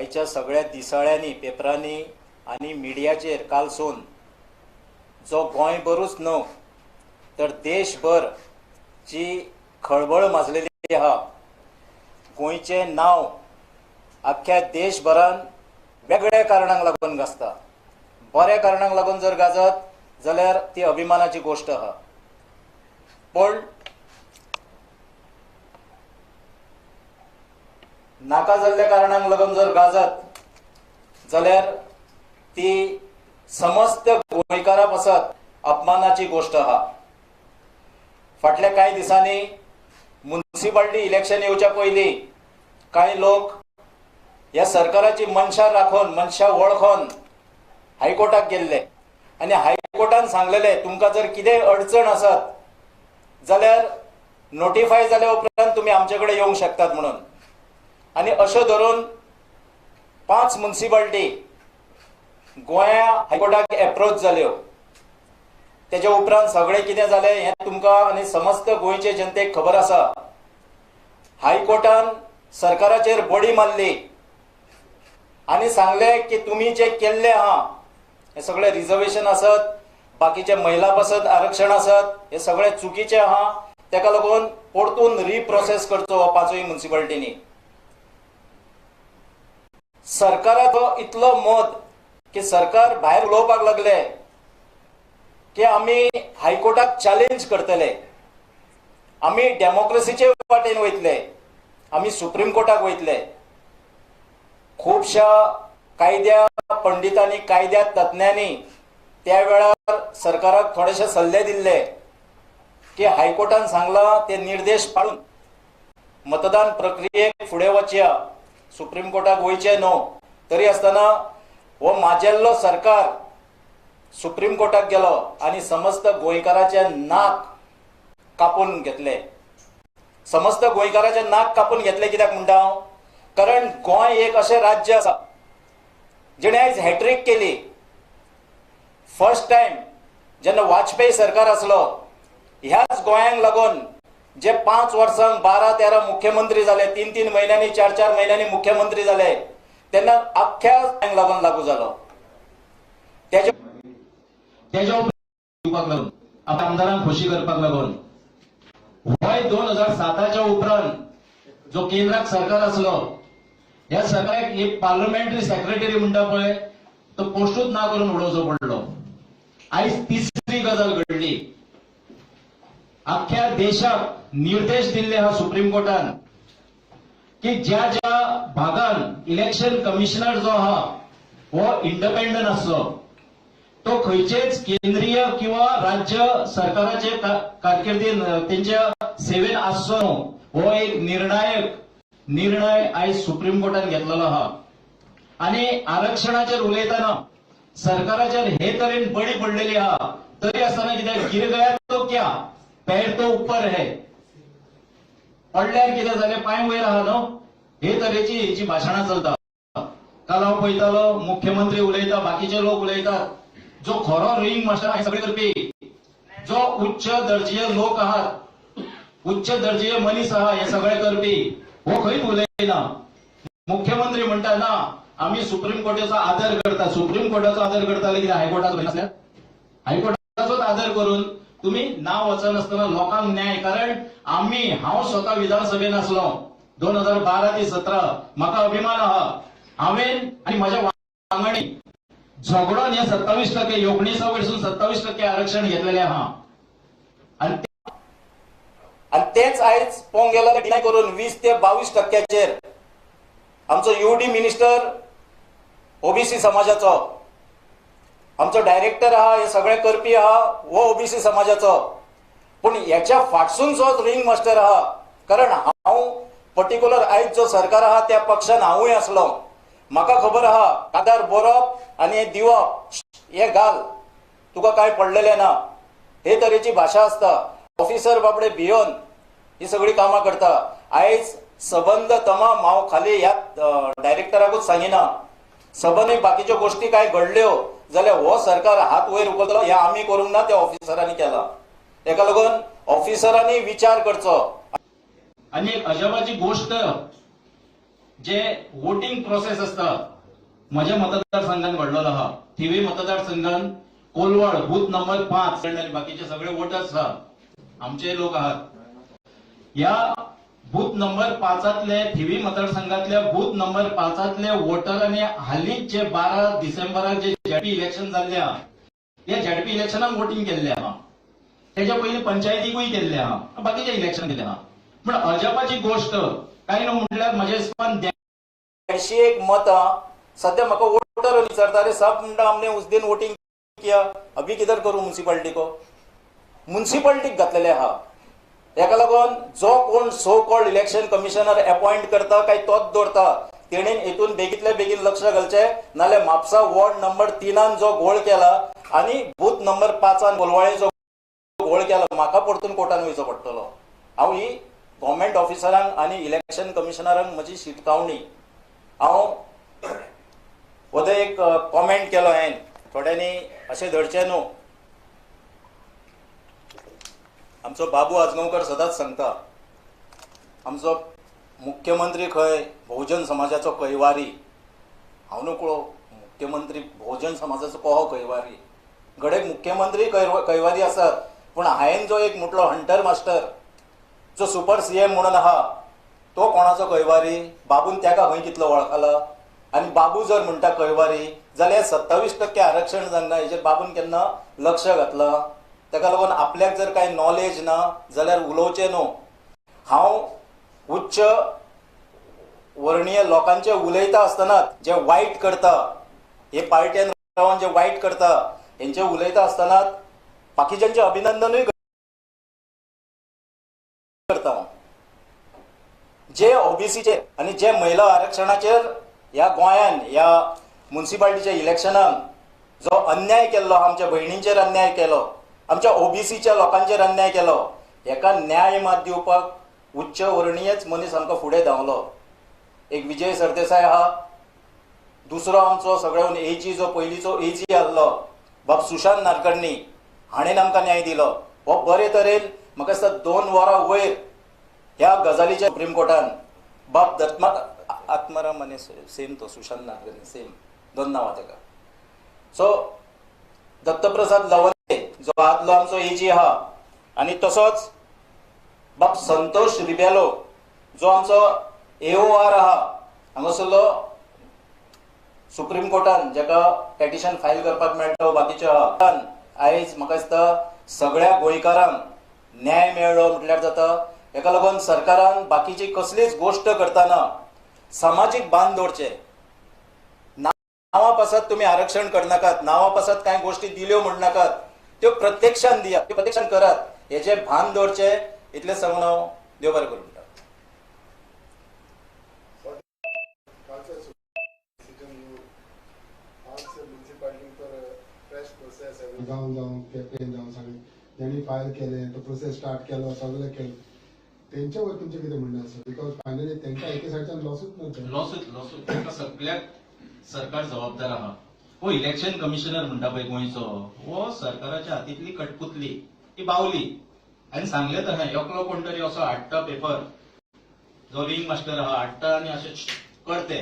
आयच्या सगळ्या दिसाळ्यांनी, पेपरांनी आनी मिडियाचेर कालसून जो गोंयभरूच न्हू तर देशभर जी खळबळ माजलेली आहा, गोंयचें नांव आख्ख्या देशभरान वेगळ्या कारणांक लागून गाजता. बऱ्या कारणांक लागून जर गाजत जाल्यार ती अभिमानाची गोश्ट आहा, पूण नाका जाल्ल्या कारणांक लागून जर गाजत जाल्यार ती समस्त गोंयकारा पासत अपमानाची गोश्ट आहा. फाटल्या कांय दिसांनी मुन्सिपाल्टी इलेक्शन येवच्या पयलीं कांय लोक ह्या सरकाराची मनशां राखून, मनशां वळखून हायकोर्टाक गेल्ले आनी हायकोर्टान सांगलेले तुमकां जर कितेंय अडचण आसत जाल्यार नोटिफाय जाल्या उपरांत तुमी आमचे कडेन येवंक शकतात म्हणून. आनी अशें धरून 5 मुन्सिपाल्टी गोंया हायकोर्टाक एप्रोच जाल्यो. तेच्या उपरांत सगळें कितें जालें हें तुमकां आनी समस्त गोंयचे जनतेक खबर आसा. हायकोर्टान सरकाराचेर बडी मारली आनी सांगलें की तुमी जें केल्लें आहा हें सगळें रिजर्वेशन आसत, बाकीचे महिला पासत आरक्षण आसत, हें सगळें चुकीचें आहा, तेका लागून परतून रिप्रोसेस करचो हो 5 मुन्सिपाल्टींनी. सरकाराचो इतलो मत की सरकार भायर उलोवपाक लागले की आमी हायकोर्टाक चॅलेंज करतले, आमी डेमोक्रेसीचे वाटेन वयतले, आमी सुप्रीम कोर्टाक वयतले. खुबश्या कायद्या पंडितांनी, कायद्या तज्ञांनी त्या वेळार सरकाराक थोडेशे सल्ले दिल्ले की हायकोर्टान सांगलां ते निर्देश पाळून मतदान प्रक्रियेक फुडें वचया, सुप्रीम कोर्टाक वयचें न्हू. तरी आसतना हो माजेल्लो सरकार सुप्रीम कोर्टाक गेलो आनी समस्त गोंयकाराचे नाक कापून घेतले. समस्त गोंयकाराचे नाक कापून घेतले कित्याक म्हणटा हांव, कारण गोंय एक अशें राज्य आसा जेणे आयज हॅट्रीक केली. फर्स्ट टायम जेन्ना वाजपेयी सरकार आसलो, ह्याच गोंयांक लागून जे 5 वर्सांक 12-13 मुख्यमंत्री जाले, 3-3 म्हयन्यांनी, 4-4 म्हयन्यांनी मुख्यमंत्री जाले, तेन्ना आख्ख्या गोंयांक लागून लागू जालो. तेज्या दिवपाक लागून, आपल्या आमदारांक खोशी करपाक लागून होय 2007 उपरांत जो केंद्राक सरकार आसलो, ह्या सरकाराक एक पार्लमेंटरी सेक्रेटरी म्हणटा पळय तो पोस्टूच ना करून उडोवचो पडलो. आयज तिसरी गजाल घडली. आख्ख्या देशाक निर्देश दिल्ले हा सुप्रीम कोर्टान की ज्या ज्या भागान इलेक्शन कमिशनर जो आहा हो इंडिपेंडंट आसचो, तो खंयचेच केंद्रीय किंवा राज्य सरकाराचे कारकिर्दीन तेंच्या सेवेन आसचो न्हू, हो एक निर्णायक निर्णय आयज सुप्रीम कोर्टान घेतलेलो आहा. आनी आरक्षणाचेर उलयतना सरकाराचेर हे तरेन बडी पडलेली आहा, तरी आसतना कितें गिर गया तो क्या, पैर तो ऊपर है, पडल्यार कितें जालें, पांय वयर आहा न्हू, हे तरेची हेची भाशणां चलता. काल हांव पळयतालो मुख्यमंत्री उलयता, बाकीचे लोक उलयतात, जो खरो रिंग मास्टर हे सगळे करपी जो उच्च दर्जीय लोक आहात, उच्च दर्जीय मनीस आहा, हे सगळे करपी हो खंयच उलयना. मुख्यमंत्री म्हणटा ना आमी सुप्रीम कोर्टाचो आदर करता. सुप्रीम कोर्टाचो आदर करताले कितें हायकोर्टाचो नासल्यार? हायकोर्टाचोच आदर करून तुम्ही ना वचनासतना लोकांक न्याय, कारण आमी, हांव स्वता विधानसभेन आसलो 2012 ते 17, म्हाका अभिमान आहा हांवें आनी म्हज्या वांगडी झगडोन हे 27% 19 वयरसून 27% आरक्षण घेतलेलें आहा. आनी तेच आयज पळोवंक गेल्यार डिनाय करून 20 ते 22% आमचो युडी मिनिस्टर ओबीसी समाजाचो, आमचो डायरेक्टर आहा, हे सगळें करपी आहा हो ओबीसी समाजाचो, पूण हेच्या फाटसून जो रिंग मास्टर आहा, कारण हांव पर्टिक्युलर आयज जो सरकार आहा त्या पक्षान हांवूय आसलो, म्हाका खबर आहा कादार बरोवप आनी हें दिवप, हें घाल, तुका कांय पडलेलें ना, हे तरेची भाशा आसता. ऑफिसर बाबडे भियोन ही सगळी कामां करता. आयज सबंद तमाम हांव खाली ह्या डायरेक्टराकूच सांगिना, सबंद बाकीच्यो गोश्टी कांय घडल्यो जाल्यार हो सरकार हात वयर उखलतलो, हें आमी करूंक ना, त्या ऑफिसरांनी केलां. तेका लागून ऑफिसरांनी विचार करचो. आनी एक अजबाची गोश्ट, जे वोटिंग प्रोसेस आसता म्हज्या मतदारसंघात घडलेलो आहा. थिवी मतदारसंघात कोलवाळ बूथ नंबर 5 आणि बाकीचे सगळे वोटर्स आहा, आमचे लोक आहात. ह्या बूथ नंबर 5तले थिवी मतदारसंघातल्या बूथ नंबर 5तले वोटरांनी हालींच जे 12 डिसेंबराक जे झेडपी इलेक्शन जाल्ले आहा, ह्या झेडपी इलेक्शनाक वोटिंग केल्लें आहा. तेच्या पयलीं पंचायतीकूय केल्लें आहा, बाकीचे इलेक्शन केलें आहा. पूण अजापाची गोश्ट काय न्हू म्हटल्यार म्हज्या हिसपान 150 मतां सध्या म्हाका वोटर विचारता, अरे साहब म्हणटा हमने उस दिन वोटिंग किया, अभी किधर करूं म्युनिसिपालिटी को? म्युनिसिपालिटीक घातलेले आहा. हेका लागून जो कोण so called election commissioner appoint करता काय तोच दवरता, तेणेन हेतून बेगीतल्या बेगीन लक्ष घालचें. नाल्यार म्हापसा वॉर्ड नंबर 3 जो घोळ केला आनी बूथ नंबर 5 कोलवाळे जो घोळ केला, म्हाका परतून कोर्टान वयचो पडटलो. हांव ही गव्हर्मेंट ऑफिसरांक आनी इलेक्शन कमिशनरांक म्हजी शिटकावणी. हांव हो एक कॉमेंट केलो हांवें, थोड्यांनी अशें धरचें न्हू. आमचो बाबू आजगांवकर सदांच सांगता, आमचो मुख्यमंत्री खंय बहुजन समाजाचो कैवारी. हांव नकळो मुख्यमंत्री बहुजन समाजाचो कोहो कैवारी, घडये मुख्यमंत्री कैवारी आसात, पूण हांवें जो एक म्हटलो हंटर मास्टर जो सुपर सीएम म्हणून आहा तो कोणाचो कैवारी? बाबून तेका खंय कितलो वळखला? आनी बाबू जर म्हणटा कैवारी जाल्यार 27% आरक्षण जावंक ना हेचेर बाबून केन्ना लक्ष घातलां? ताका लागून आपल्याक जर कांय नॉलेज ना जाल्यार उलोवचें न्हू. हांव उच्च वर्णीय लोकांचे उलयता आसतना जे वायट करता, हे पार्ट्यान रावन जे वायट करता हेंचे उलयता आसतना बाकीच्यांचें अभिनंदनूय करता. जे ओबीसीचेर आनी जे महिला आरक्षणाचेर ह्या गोंयान ह्या म्युनिसिपालिटीच्या इलेक्शनान जो अन्याय केल्लो, आमच्या भयणींचेर अन्याय केलो, आमच्या ओबीसीच्या लोकांचेर अन्याय केलो, हेका न्याय मात दिवपाक उच्च वर्णीयच मनीस आमकां फुडें धांवलो. एक विजय सरदेसाय आहा, दुसरो आमचो सगळ्यान एजी जो पयलींचो एजी आहलो बाब सुशांत नाडकर्णी हाणें आमकां न्याय दिलो. हो बरे तरेन म्हाका दिसता 2 वरां वयर ह्या गजालीच्या सुप्रीम कोर्टान बाब दत्मा आत्माराम आनी सेम तो सुशांत नाडकर्णी सेम 2 नांवां तेका. सो दत्तप्रसाद लवंदे जो आदलो आमचो एजी आहा आनी तसोच बाब संतोष रिबेलो जो आमचो AOR आहा हांगासरलो सुप्रीम कोर्टान जेका पेटिशन फायल करपाक मेळटा बाकीचे आहा. आयज म्हाका दिसता सगळ्या गोंयकारांक न्याय मेळ्ळो म्हटल्यार जाता. हेका लागून सरकारान बाकीची कसलीच गोश्ट करतना सामाजीक बांद दवरचें. नांवा पासत तुमी आरक्षण करनाकात, नांवा पासत कांय गोश्टी दिल्यो म्हणनाकात, त्यो प्रत्यक्षान दियात, त्यो प्रत्यक्षान करात, हेचें भान दवरचें. इतलें सांगून हांव देव बरें करूं म्हणटा. गांव जावं केपें जावं सगळें तेणी फायल केलें, तो प्रोसेस स्टार्ट केलो, सगळें केलें, तेंच्या वयर तुमचें कितें म्हणणें आसा? Because finally तेंकां एके सायडच्यान लॉसूच ना. लॉसूच तांकां सगळ्याक सरकार जबाबदार आहा. हो इलेक्शन कमिशनर म्हणटा पळय गोंयचो, हो सरकाराच्या हातींतली कटपुतली, ती बावली. आनी सांगलें तशें एकलो कोण तरी असो हाडटा पेपर, जो रिंग मास्टर आहा हाडटा आनी अशें करते.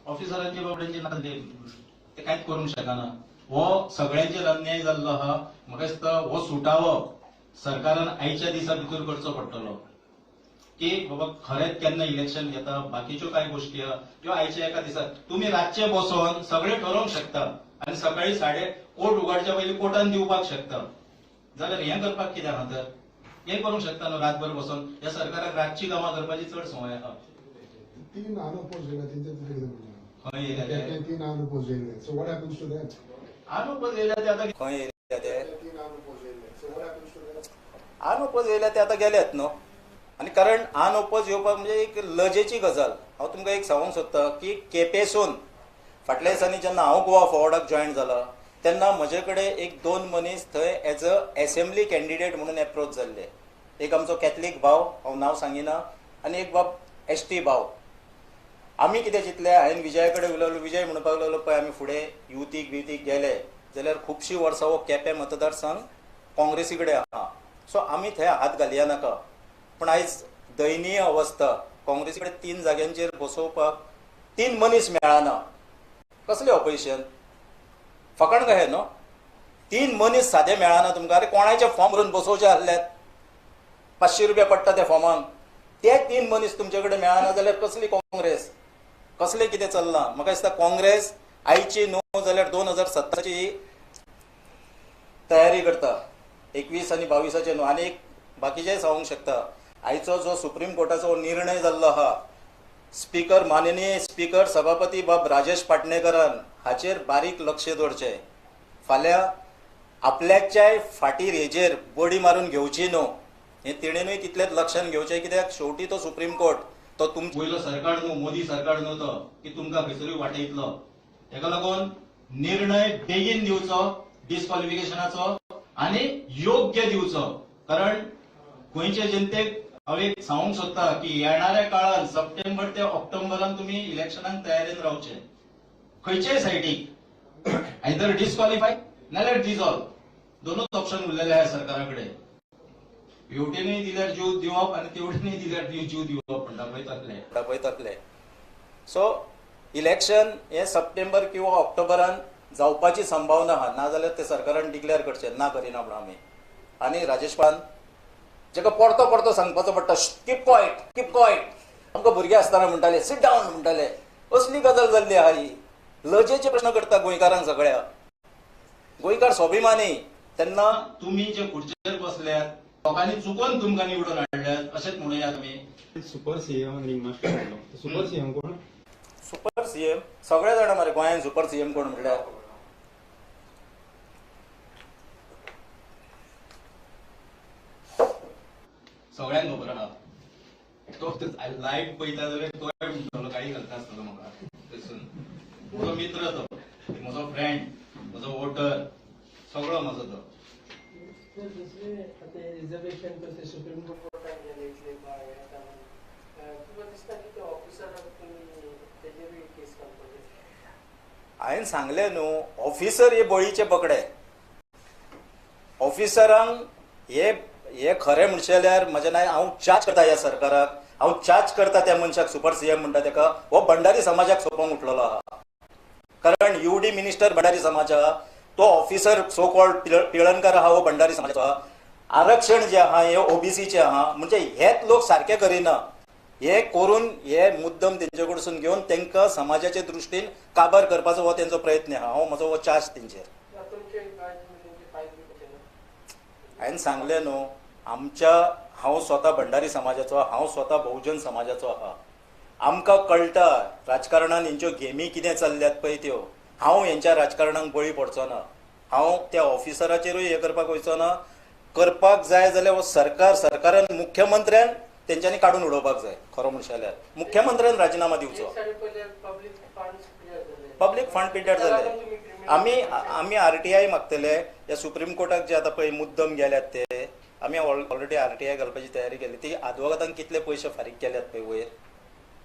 ऑफिसरांचे बाबड्यांचे ना ते कांयच करूंक शकना. हो सगळ्यांचेर अन्याय जाल्लो आहा. म्हाका दिसता हो सुटावो सरकारान आयच्या दिसा भितर करचो पडटलो की बाबा खरेंच केन्ना इलेक्शन घेता, बाकीच्यो कांय गोश्टी आहा त्यो आयच्या एका दिसा तुमी रातचे बसोन सगळें ठरोवंक शकता आनी सकाळी 8:30 उगाडच्या पयलीं कोर्टान दिवपाक शकता. जाल्यार हें करपाक कितें आहा तर? हें करूंक शकता न्हू रातभर बसोन. ह्या सरकाराक रातची कामां करपाची चड संवय आहा. 3 अनओपोज येयले तेंचे तुजें कितें म्हणणें? खंय येयले? 3 अनओपोज येयले. So what happens to that? Unoppose येयले ते आतां खंय येयले ते? 3 अनओपोज येयले. So what happens to that? Unoppose येयले ते आतां गेल्यात न्हू. आनी कारण अनओपोज येवपाक म्हणजे एक लजेची गजाल. हांव तुमकां एक सांगूंक सोदता की केपेसून फाटल्या दिसांनी जेन्ना हांव गोवा फॉरवर्डाक जॉयन जाला तेन्ना म्हजे कडेन 1-2 मनीस थंय एज अ एसेंब्ली कॅन्डिडेट म्हणून एप्रोच जाल्ले. एक आमचो कॅथलीक भाव, हांव नांव सांगिना, आनी एक बाब ST भाव. आमी कितें चिंतलें, हांवें विजया कडेन उलयलो, विजय म्हणपाक लागलो पळय आमी फुडें युतीक बियुतीक गेले जाल्यार खुबशीं वर्सां हो केपें मतदारसंघ काँग्रेसी कडेन आहा, सो आमी थंय हात घालया नाका. पूण आयज दयनीय अवस्था, काँग्रेसी कडेन 3 जाग्यांचेर बसोवपाक 3 मनीस मेळना. कसलें ऑपोजिशन फकाण कशें न्हू? 3 मनीस सादे मेळना तुमकां. अरे कोणाचे फॉर्म भरून बसोवचे आहल्यात, 500 रुपया पडटा त्या फॉर्मांक, ते 3 मनीस तुमचे कडेन मेळना जाल्यार कसली काँग्रेस, कसलें कितें चल्लां? म्हाका दिसता काँग्रेस आयची न्हू जाल्यार 2017ची तयारी करता, 21 आनी 22 न्हू. आनी एक बाकीचेय सांगूंक शकता, आयचो जो सुप्रीम कोर्टाचो निर्णय जाल्लो आहा, स्पीकर माननीय स्पीकर सभापती बाब राजेश पाटणेकरान हाचेर बारीक लक्ष दवरचें. फाल्यां आपल्याच्याय फाटीर हेजेर बडी मारून घेवची न्हू, हें तेणेनूय तितलेंच लक्षान घेवचें. कित्याक शेवटी तो सुप्रीम कोर्ट तो तुमचो वयलो सरकार न्हू, मोदी सरकार न्हू तो की तुमकां खंयसरूय वाटयतलो. तेका लागून निर्णय बेगीन दिवचो डिस्क्वॉलिफिकेशनाचो आनी योग्य दिवचो. कारण गोंयचे जनतेक हांव एक सांगूंक सोदता की येणाऱ्या काळान सप्टेंबर ते ऑक्टोबरान तुमी इलेक्शनाक तयारेन रावचे, खंयचेय सायडीक, आयदर डिस्क्वॉलिफाय नाल्यार डिजॉल्व, दोनूच ऑप्शन उरलेले आहा सरकारा कडेन. हेवटेनूय दिल्यार जीव दिवप आनी तेवटेनूय दिल्यार जीव दिवप म्हणटा पळय तसलें, म्हणटा पळय तसलें. सो इलेक्शन हे सप्टेंबर किंवा ऑक्टोबरान जावपाची संभावना आहा, नाजाल्यार ते सरकारान डिक्लेअर करचें ना करिना म्हणून आमी. आनी राजेशपान जेका परतो परतो सांगपाचो पडटा, कीप क्वायट कीप क्वायट, आमकां भुरगे आसतना म्हणटाले सीट डावन म्हणटाले, असली गजाल जाल्ली आहा ही. लजेचे प्रश्न करता गोंयकारांक सगळ्या, गोंयकार स्वाभिमानी. तेन्ना तुमी जे खुर्चेर बसल्यात लोकांनी चुकोन तुमकां निवडून हाडल्यात अशेंच म्हणुया तुमी. सुपर सीएम रिंग मास्टर म्हणलो, सुपर सीएम कोण? सुपर सीएम सगळे जाणा मरे गोंयांत सुपर सीएम कोण म्हणल्यार. सगळ्यांक खबर आहा. तो लायव्ह पळयता जाल्यार तोय म्हणटलो गाळी घालता आसतलो म्हाका थंयसून. म्हजो मित्र तो, म्हजो फ्रेंड, म्हजो वोटर, सगळो म्हजो तो. दुसरें आतां रिजर्वेशन कशें सुप्रीम कोर्टान गेले इतले तुका दिसता की ते ऑफिसराक तुमी तेजेरूय केस घालपाचें? हांवें सांगलें न्हू, ऑफिसर हे बळीचे बकडे. ऑफिसरांक हे हे खरें म्हणशें जाल्यार म्हजें नाय, हांव चार्ज करता ह्या सरकाराक, हांव चार्ज करता त्या मनशाक, सुपर सीएम म्हणटा तेका, हो भंडारी समाजाक सोंपोवंक उठलेलो आहा. कारण युडी मिनिस्टर भंडारी समाज आहा, तो ऑफिसर सो कॉल्ड पिळणकार आहा, हो भंडारी समाजाचो आहा. आरक्षण जें आहा हें ओबीसीचें आहा, म्हणजे हेच लोक सारकें करिना. हे करून हे मुद्दम तेंचे कडसून घेवन तांकां समाजाचे दृश्टीन काबार करपाचो हो तेंचो प्रयत्न आहा. हांव म्हजो हो चार्ज तेंचेर. हांवें सांगलें न्हू, आमच्या हांव स्वता भंडारी समाजाचो, हांव स्वता बहुजन समाजाचो आहा. आमकां कळटा राजकारणान हेंच्यो गेमी कितें चल्ल्यात पळय त्यो. हांव हेंच्या राजकारणाक बळी पडचो ना, हांव त्या ऑफिसराचेरूय हें करपाक वयचो ना. करपाक जाय जाल्यार हो सरकार, सरकारान मुख्यमंत्र्यान तेंच्यांनी काडून उडोवपाक जाय. खरो म्हणशे जाल्यार मुख्यमंत्र्यान राजिनामा दिवचो. पब्लीक फंड पिड्ड्यार जाले. आमी आमी आरटीआय मागतले ह्या सुप्रीम कोर्टाक, जे आतां पळय मुद्दम गेल्यात ते, आमी ऑलरेडी आरटीआय घालपाची तयारी केली. ती आदवोगादांक कितले पयशे फारीक केल्यात पळय वयर,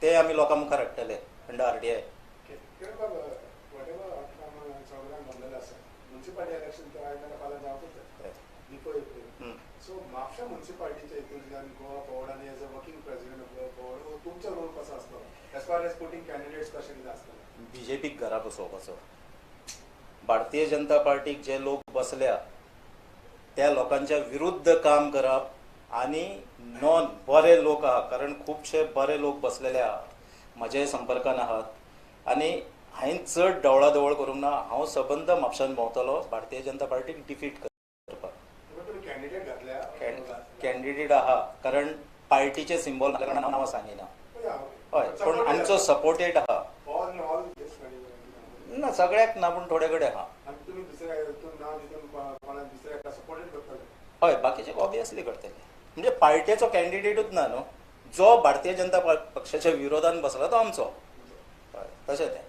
ते आमी लोकां मुखार हाडटले अंडर आरटीआय. सो म्हापशा मुन्सिपालिटीच्या हितूंतल्यान गोवा फॉरवर्ड आनी as a working president of Goa Forward तुमचो रोल कसो आसतलो as far as putting candidates कशें कितें आसतलें? बीजेपीक घरा बसोवपाचो. भारतीय जनता पार्टीक जे लोक बसल्या त्या लोकांच्या विरुद्ध काम करप आनी नॉन बरे लोक आहा, कारण खुबशे बरे लोक बसलेले आहात म्हज्याय संपर्कान आहात. आनी हांवें चड डवळादवळ करूंक ना, हांव सबंद म्हापशान भोंवतलो भारतीय जनता पार्टीक डिफीट करपाक. कॅन्डिडेट आहा, कारण पार्टीचे सिंबॉल नांव सांगिना. हय, पूण आमचो सपोर्टेड आहा ना सगळ्याक ना, पूण थोडे कडेन आहा. हय, बाकीचे ऑब्वियसली करतले. म्हणजे पार्टेचो कॅन्डिडेटूच ना न्हू, जो भारतीय जनता पक्षाच्या विरोधान बसला तो आमचो. हय, तशें तें.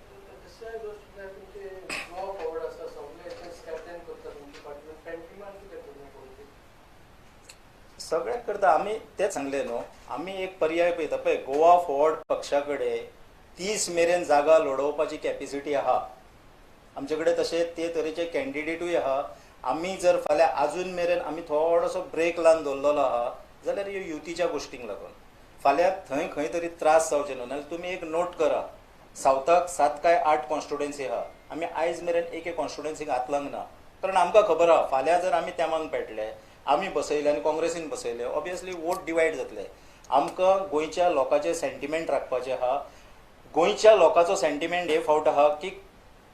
सगळ्याक करता आमी, तेच सांगलें न्हू, आमी एक पर्याय पळयता. पळय, गोवा फॉरवर्ड पक्षा कडेन 30 मेरेन जागा लडोवपाची कॅपेसिटी आहा आमचे कडेन, तशें ते तरेचे कॅन्डिडेटूय आहा. आमी जर फाल्यां आजून मेरेन आमी थोडोसो ब्रेक लावन दवरलेलो आहा जाल्यार ह्यो युतीच्या गोश्टींक लागून. फाल्यां थंय खंय तरी त्रास जावचे न्हू. नाल्यार तुमी एक नोट करा, सावथाक 7 काय 8 कॉन्स्टिट्युएन्सी आहा, आमी आयज मेरेन एके कॉन्स्टिट्युएन्सीक हात लावंक ना, कारण आमकां खबर आहा फाल्यां जर आमी तेमांक पेटले, आमी बसयले आनी काँग्रेसीन बसयले, ऑब्वियसली वोट डिवायड जातले. आमकां गोंयच्या लोकांचे सेंटिमेंट राखपाचे आहा. गोंयच्या लोकांचो सेंटिमेंट हे फावट आहा की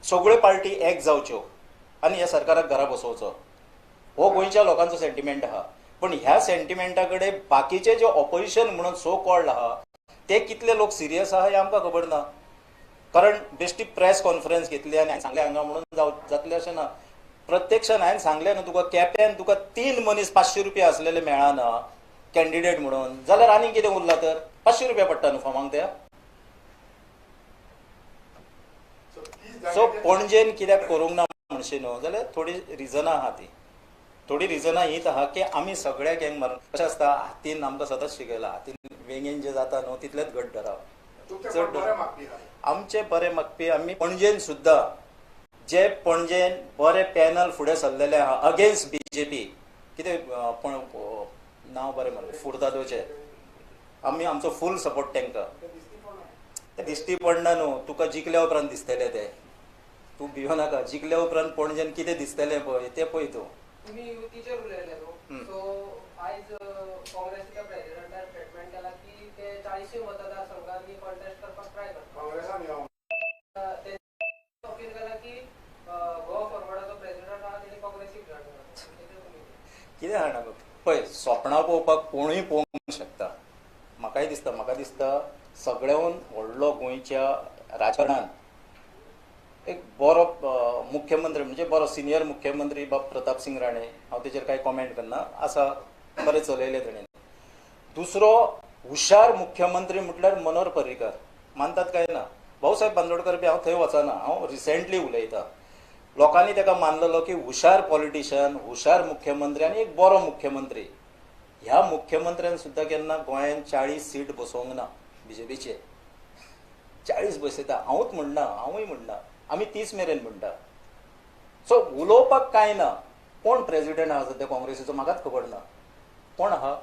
सगळ्यो पार्टी एक जावच्यो आनी ह्या सरकाराक घरा बसोवचो, हो गोंयच्या लोकांचो सेंटिमेंट आहा. पण ह्या सेंटिमेंटा कडेन बाकीचे जे ऑपोजिशन म्हणून सो कॉल्ड आहा ते कितले लोक सिरियस आहा हें आमकां खबर ना. कारण बेश्टी प्रेस कॉन्फरन्स घेतली आनी सांगलें हांगा म्हणून जातलें अशें ना. प्रत्यक्षान हांवें सांगलें न्हू तुका, केप्यान तुका 3 मनीस 500 रुपया आसलेले मेळना कॅन्डिडेट म्हणून, जाल्यार आनीक कितें उरलां तर? 500 रुपया पडटा न्हू फॉर्मांक त्या. सो पणजेन कित्याक करूंक ना म्हणशी न्हू जाल्यार थोडी रिजनां आहा, ती थोडी रिजनां हीच आहा की आमी सगळ्या गँग मारून कशें आसता, हातीन आमकां सदांच शिकयलां, हातीन वेंगेन जे जाता न्हू तितलेंच घट धरप. चड आमचे बरे मागपी. आमी पणजेन सुद्दां जे पणजेन बरे पॅनल फुडें सरलेले आहा अगेन्स्ट बीजेपी, कितें नांव बरें मरे फुर्तादोचे, आमी आमचो फूल सपोर्ट तांकां. ते दिश्टी पडना न्हू तुका, जिखल्या उपरांत दिसतले ते, तूं भियो नाका. जिखल्या उपरांत पणजेन कितें दिसतलें पळय तें पळय तूं. तुमी युतीचेर उलयले न्हू, सो आयज काँग्रेसीच्या प्रेसिडेंटान स्टेटमेंट केला की ते 40 मतदारसंघांनी कॉन्टेस्ट करपाक ट्राय करता. काँग्रेसान ते अपील केला की गोवा फॉरवर्डाचो प्रेसिडेंट आहा तेणी काँग्रेसीक जॉयन करप. कितें जाणा पळय, सोपणां पळोवपाक कोणूय पळोवंक शकता. म्हाकाय दिसता, म्हाका दिसता सगळ्याहून व्हडलो गोंयच्या राजकारणान एक बरो मुख्यमंत्री म्हणजे बरो सिनियर मुख्यमंत्री बाब प्रताप सिंग राणे, हांव तेजेर कांय कॉमेंट करना, आसा बरें चलयलें तेणें. दुसरो हुशार मुख्यमंत्री म्हटल्यार मनोहर पर्रीकर, मानतात काय ना? भाऊसाहेब बांदोडकर बी हांव थंय वचना, हांव रिसेंटली उलयतां. लोकांनी ताका मानलेलो की हुशार पॉलिटिशियन, हुशार मुख्यमंत्री आनी एक बरो मुख्यमंत्री. ह्या मुख्यमंत्र्यान सुद्दां केन्ना गोंयांत 40 सीट बसोवंक ना बीजेपीचे, 40 बसयता. हांवूच म्हणना, हांवूय म्हणना, आमी 30 मेरेन म्हणटा. सो उलोवपाक कांय ना. कोण प्रेसिडेंट आहा सद्या काँग्रेसीचो म्हाकाच खबर ना, कोण आहा?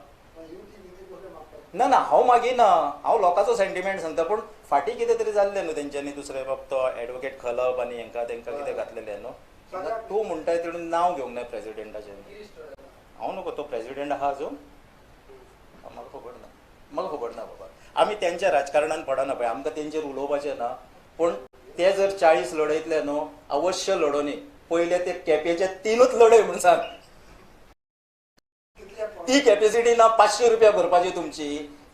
ना ना हांव मागिना, हांव लोकांचो सेंटिमेंट सांगता. पूण फाटीं कितें तरी जाल्लें न्हू तेंच्यांनी, दुसरे बाब तो एडवोकेट खलप आनी हेंकां तेंकां कितें घातलेलें न्हू. तूं म्हणटाय तेणून नांव घेवंक ना प्रेसिडेंटाचें, हांव नको. तो प्रेसिडेंट आहा अजून म्हाका खबर ना, म्हाका खबर ना बाबा. आमी तेंच्या राजकारणान पडना पळय, आमकां तेंचेर उलोवपाचें ना. पूण ते जर 40 लडयतले न्हू, अवश्य लडोनी. पयले ते केपेचे 3च लडय म्हूण सांग, ती कॅपेसिटी ना 500 रुपया भरपाची तुमची,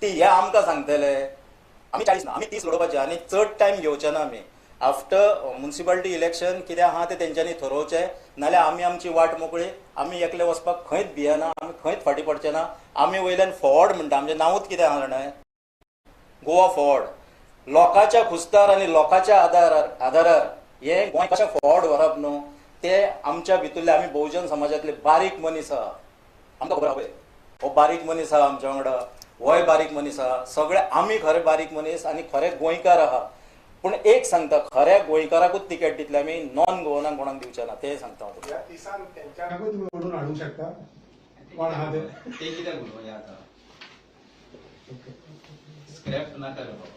ती हे आमकां सांगतले. आमी 40 ना, आमी 30 लडोवपाचे आनी चड टायम घेवचे ना आमी. आफ्टर म्युनिसिपालिटी इलेक्शन कितें आहा तें तेंच्यांनी थरोवचें, नाल्यार आमी आमची वाट मोकळी. आमी एकले वचपाक खंयच भियेना, आमी खंयच फाटीं पडचे ना. आमी वयल्यान फॉरवर्ड म्हणटा, आमचें नांवूच कितें आहा जाणा, गोवा फॉरवर्ड. लोकांच्या खुस्तार आनी लोकांच्या आदारार हे गोंय कशें फॉरवर्ड व्हरप न्हू ते आमच्या भितरले. आमी बहुजन समाजांतले बारीक मनीस आहा, आमकां खबर आहा पळय, हो बारीक मनीस आहा आमच्या वांगडा, होय बारीक मनीस आहा, सगळे आमी खरे बारीक मनीस आनी खरे गोंयकार आहा. पूण एक सांगता, खऱ्या गोंयकाराकूच तिकेट दितले आमी, नॉन गोवनाक कोणाक दिवचे ना, तें सांगता हांव तुका. तुमी ओडून हाडूंक शकता कोण आहा ते, ते कित्याक उलोवया आतां, स्क्रॅप नाका रे बाबा.